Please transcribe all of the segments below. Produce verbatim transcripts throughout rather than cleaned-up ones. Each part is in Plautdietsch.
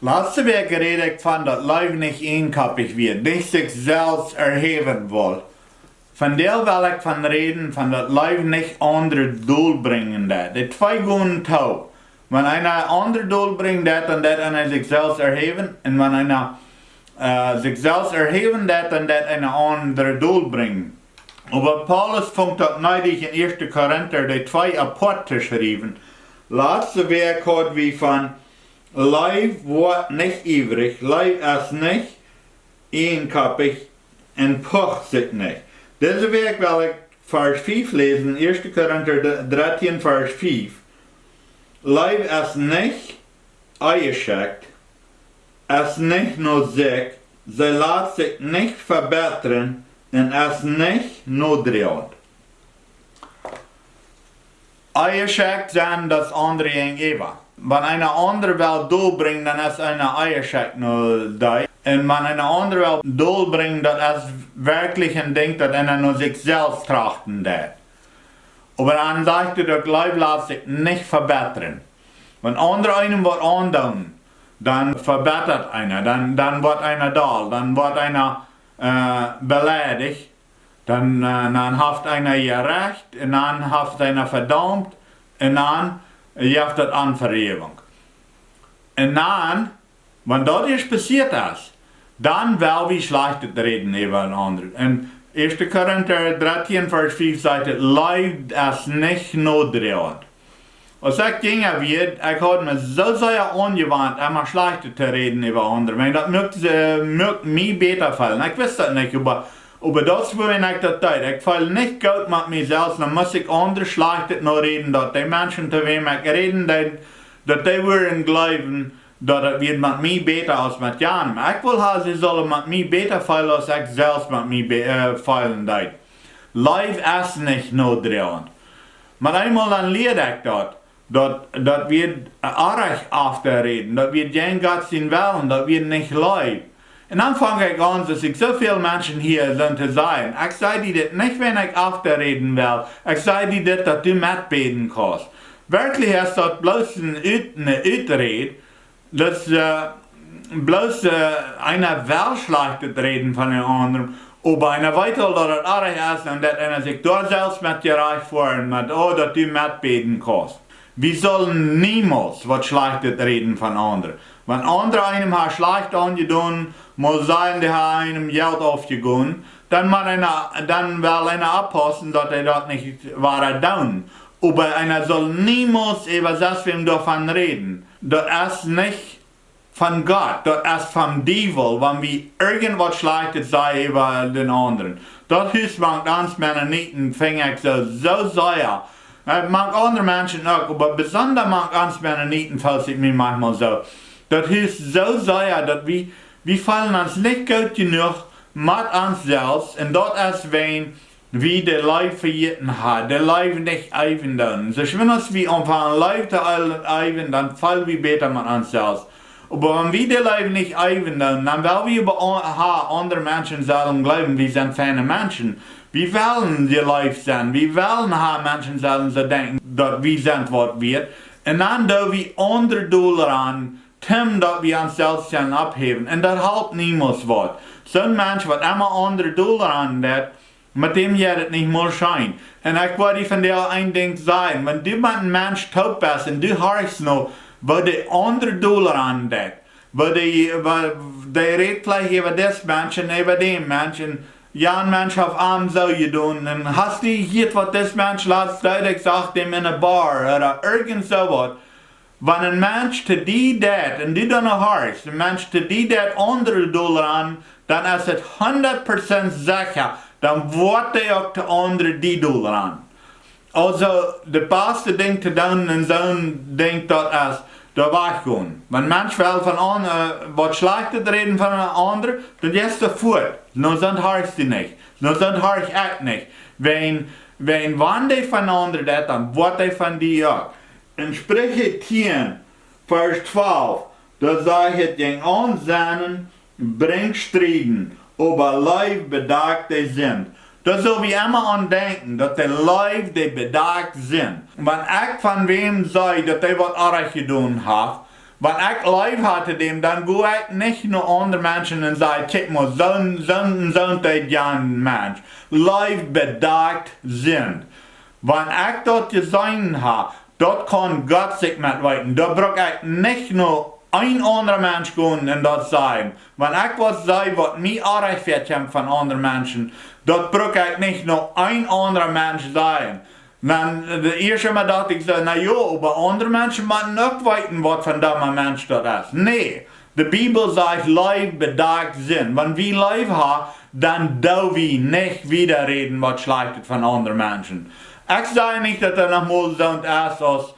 Latste Wäakj räd ekj von daut Leew nich eenkoppich wia, nich sikj selfst erhäwen wull. Vondoag well ekj von räden, von daut Leew nich aundre dol brinjen deit. De twee gonen too. Wan eena aundre dol brinjen deit, dan deit eena sikj selfst erhäwen. Un wan eena, äh, sikj selfst erhäwen deit, dan deit eena aundre dol brinjen. Oba Paulus funk daut needich en Ieeschte Korinta de twee apoat to schriewen. Latste Wäakj haud wie von Leew woat nich iewrich, Leew es nich eenkoppich un pucht sikj nich. Dise Wäakj well ekj Varsch fief läsen, Ieeschte Korinta dartieen, Varsch fief. Leew es nich enjeschekjt, es nich no sikj, see lat sikj nich vebittren un es nich nodroagent. Enjeschekjt sennen, daut es aundre jäajenäwa. Wan eena aundre well dol brinjen, dan es eena enjeschekjt no dee. Un wan eena aundre well dol brinjen, daut es werkjlich een Dinkj, daut eena no sikj selfst trachten deit. Oba dan sajcht et uk, Leew lat sikj nich vebittren. Wan aundre eenem waut aundoonen, dan vebittat eena, dan, dan woat eena dol, dan woat eena, äh, beleidicht. Dan, äh, dan haft eena jerecht, un dan haft eena vedaumt, un dan jeft et Onvejäwunk. Un dan, wan daut ieescht passieet es, dan well wie Schlajchtet räden äwa een aundren. En Ieeschte Korinta dartieen, Varsch fief sajcht et, Leew es nich nodroagent. Aus ekj jinja wia, ekj haud mie soo sea aunjewant, emma Schlajchtet to räden äwa aundre. Wiels daut muak, äh, muak mie bäta feelen. Ekj wist daut nich, oba, oba daut es wuarom ekj daut deed. Ekj feeld nich goot met mie selfst, dan must ekj aundre Schlajchtet noräden, daut dee Menschen, to wäm ekj räden deed, daut dee wudden jleewen, daut et wia met mie bäta aus met janem. Ekj wull ha, see sullen met mie bäta feelen, aus ekj selfst met mie bä-, äh, feelen deed. Leew es nich nodroagent. Mau eemol dan lieed ekj daut, daut, daut wia oajch auftoräden, daut wia jäajen Gott sien Wellen, daut wia nich Leew. Un dan funk ekj aun, daut ekj soo väl Menschen hia sent to sajen. Ekj saj die dit nich, wan ekj auftoräden well. Ekj saj die dit, daut du metbäden kaust. Werkjlich es daut bloos een Ut-, eene Uträd, daut, äh, bloos, äh, eena well Schlajchtet räden von een aundren, oba eena weet aul, daut et oajch es, un daut eena sikj doa selfst met jerajcht feelt, met, oh, daut du metbäden kaust. Wie sullen niemols waut Schlajchtet räden von aundre. Wan aundre eenem ha schlajcht aunjedonen, mol sajen, dee ha eenem Jelt aufjegonen, dan mott eena, dan well eena oppaussen, daut hee daut nich wada doonen. Oba eena sull niemols äwa sest wäm doavon räden. Daut es nich von Gott, daut es vom Diewel, wan wie irjent waut Schlajchtet sajen äwa dän aundren. Daut Hus mank ons Mennoniten, finj ekj soo, soo sea. Äh, mank aundre Menschen uk, oba besonda mank ons Mennoniten feel ekj mie maunchmol soo. Daut Hus soo sea, daut wie, wie feelen ons nich goot jenuach met ons selfst, un daut es wan wie de Leew vejäten ha, de Leew nich eewen doonen. Soo schwind aus wie aunfangen Leew to eewen, dan feel wie bäta met ons selfst. Oba wan wie de Leew nich eewen doonen, dan well wie äwa a-, ha, aundre Menschen sellen jleewen, wie sent feine Menschen. Wie wellen jeleeft sennen, wie wellen ha, Menschen sellen soo denkjen, daut wie sent waut wieet. Un dan doo wie aundre dol aun, toom daut wie ons selfst sellen opphäwen. Un daut halpt niemols waut. Soon Mensch, waut emma aundre dol aun deit, met däm jeit et nich mol scheen. Un ekj wull die vondoag een Dinkj sajen. Wan du met een Mensch toop best un du horchst no, waut de aundre dol aun deit, waut dee, waut dee rät veleicht äwa dis Mensch un äwa däm Mensch, un jan Mensch haft am soo jedonen, un hast du jehieet, waut dis Mensch latst deed, ekj sach däm en de Bar, ooda irjent soo waut. Wan een Mensch to die deit, un du dan horchst, een Mensch to die deit aundre dol aun, dan es et hundat Prozent secha, dan woat dee uk to aundre die dol aun. Aulsoo, daut baste Dinkj to doonen en soon Dinkj, daut es doa wajch gonen. Wan een Mensch well von aun-, äh, waut Schlajchtet räden von een aundren, dan jeist du fuat. No soont horchst du nich. No soont horch ekj nich. Wan, wan, wan dee von aundre deit, dan woat dee von die uk. En Spricha tieen, Varsch twalf, doa sajcht et: Jäajenaun sennen brinjt Strieden, oba Leew bedakjt de Sind. Doa sull wie emma aun denkjen, daut de Leew, dee bedakjt Sind. Wan ekj von wäm saj, daut dee waut oajch jedonen haft, Wan ekj Leew ha to däm, dan go ekj nich no aundre Menschen un saj: "Kjikj mol, soon, soon, soon deed jan Mensch." Leew bedakjt Sind. Wan ekj daut jeseenen ha, daut kaun Gott sikj met weeten. Daut bruck ekj nich no een aundra Mensch gonen un daut sajen. Wan ekj waut see, waut mie oajch väakjemt von aundre Menschen, daut bruck ekj nich no een aundra Mensch sajen. Dan, de ieeschte Mol docht ekj soo: "Na jo, oba aundre Menschen motten uk weeten, waut fa een dumma Mensch daut es." Nä, de Bibel sajcht: "Leew bedakjt Sind." Wan wie Leew ha, dan doo wie nich wieda räden waut Schlajchtet von aundre Menschen. Ekj saj nich, daut doa noch mol soont es aus,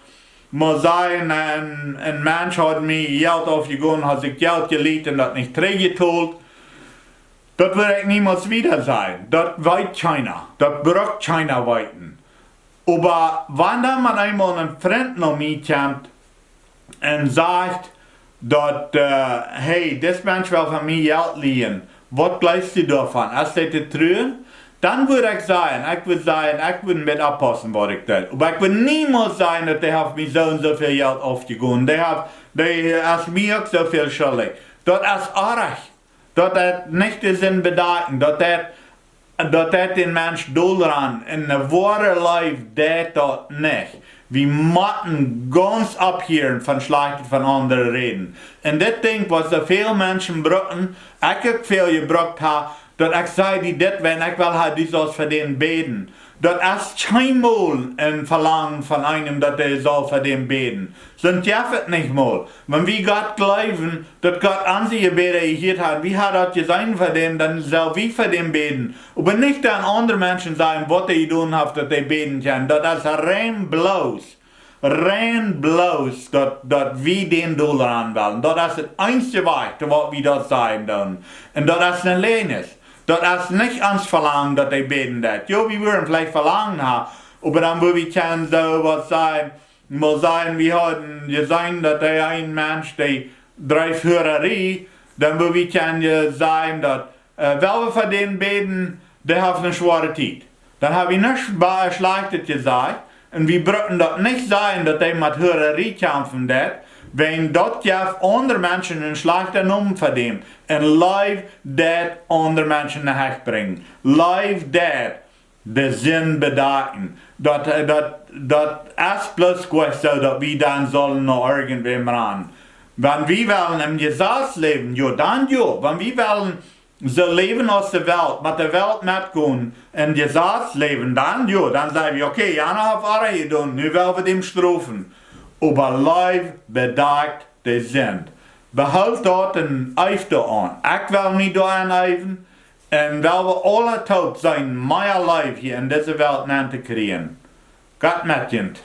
mol sajen, een, een Mensch haud mie Jelt aufjegonen, haud sikj Jelt jelieet un daut nich trigjjetolt. Daut wudd ekj niemols wieda sajen. Daut weet kjeena. Daut bruck kjeena weeten. Oba wan dan mau eemol een Frint no mie kjemt un sajcht daut, äh, "Hey, dis Mensch well von mie Jelt lieen. Waut jleefst du doavon? Es daut to truen?" Dan wudd ekj sajen, ekj wudd sajen, ekj wudd met oppaussen waut ekj doo. Oba ekj wudd niemols sajen daut dee haft mie soo un soo väl Jelt aufjegonen. Dee haft, dee es mie uk soo väl schuldich. Daut es oajch. Daut deit nich de Sind bedakjen, daut deit, daut deit dän Mensch dolranen. Un ne woare Leew deit daut nich. Wie motten gaunz opphieren von Schlajchtet von aundre räden. Un dit Dinkj, waut soo väl Menschen brucken, ekj uk väl jebrukt ha, daut ekj saj: "Dee dit, wan ekj well ha, du saust fa dän bäden." Daut es kjeenmol een Velangen von eenem, daut hee saul fa däm bäden. Soont jeft et nich mol. Wan wie Gott jleewen, daut Gott onse Jebäda jehieet haft, wie ha daut jeseenen fa däm, dan sell wie fa däm bäden. Oba nich dan aundre Menschen sajen, waut hee jedonen haft, daut hee bäden kaun. Daut es rein bloos, rein bloos, daut, daut wie dän dolranen wellen. Daut es daut eensje Wajch, waut wie daut sajen doonen. Un daut es ne Läajes. Daut es nich ons Velangen, daut hee bäden deit. Jo, wie wudden veleicht Velangen ha, oba dan wudd wie kjennen soo waut sajen, mol sajen, wie hauden jeseenen, daut dee een Mensch, dee dreef Hurarie, dan wudd wie kjennen sajen daut, äh, well wie fa dän bäden, dee haft ne schwoare Tiet. Dan ha wie nuscht ba-, Schlajchtet jesajcht, un wie brucken daut nich sajen, daut dee met Hurarie kjamfen deit, wan daut jeft aundre Menschen een schlajchta Nomen fa däm. Un Leew deit aundre Menschen no Hecht brinjen. Leew deit de Sind bedakjen. Daut, äh, daut, daut es bloos goot soo, daut wie dan sellen no irjentwäm rannen. Wan wie wellen em Jesaz läwen, jo, dan jo. Wan wie wellen soo läwen aus de Welt, met de Welt metgonen, em Jesaz läwen, dan jo, dan saj wie: "Okay, jana haft oajch jedonen, nu well wie däm strofen." Oba Leew bedakjt de Sind. Behool daut un eew doaraun. Ekj well mie doaraun eewen. Un well wie aule toop sennen mea Leew hia en dise Welt nenn to kjrieen. Gott met junt.